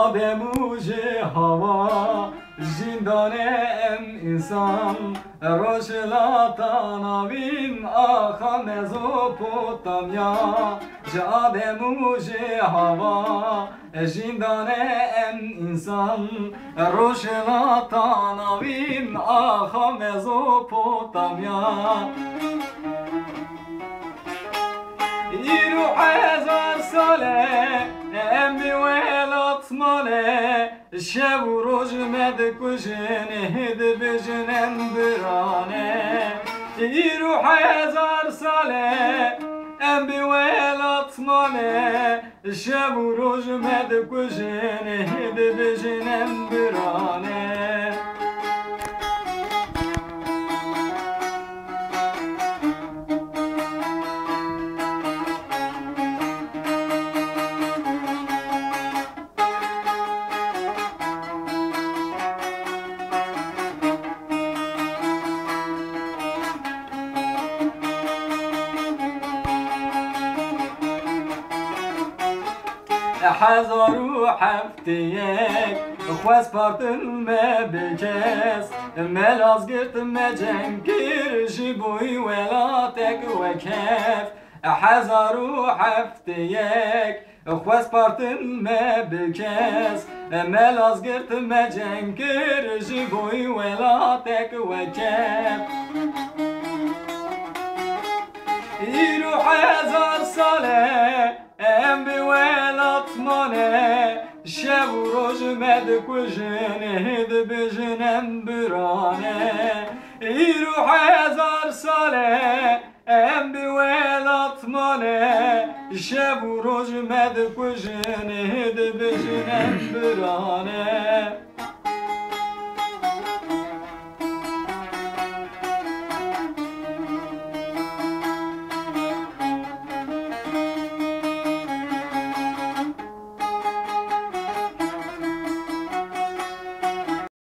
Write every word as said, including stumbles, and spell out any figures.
Adem û ji Hawa, jîndanê em însan, rojhilata navîn axa Mezopotamya. Ji Adem û ji Hawa, jîndanê em însan, rojhilata navîn axa Mezopotamya. Îro hezar sal e em bi welat mane, şev û roj me dikujin, dibijin em birane. Îro hezar sal e em bi welat mane, şev û roj me dikujin, dibijin em birane. Hezar û heftê yek xwest partin me bi kes, me laz girt me ceng kir ji bo wî welatek wekhev. Hezar û heftê yek xwest partin me bi kes, me laz girt me ceng kir ji bo wî welatek wekhev. Îro hezar sal e em bi welat mane, şev û roj me dikujin, dibijin em birane. Îro hezar sal e em bi welat mane, şev û roj me dikujin, dibijin em birane.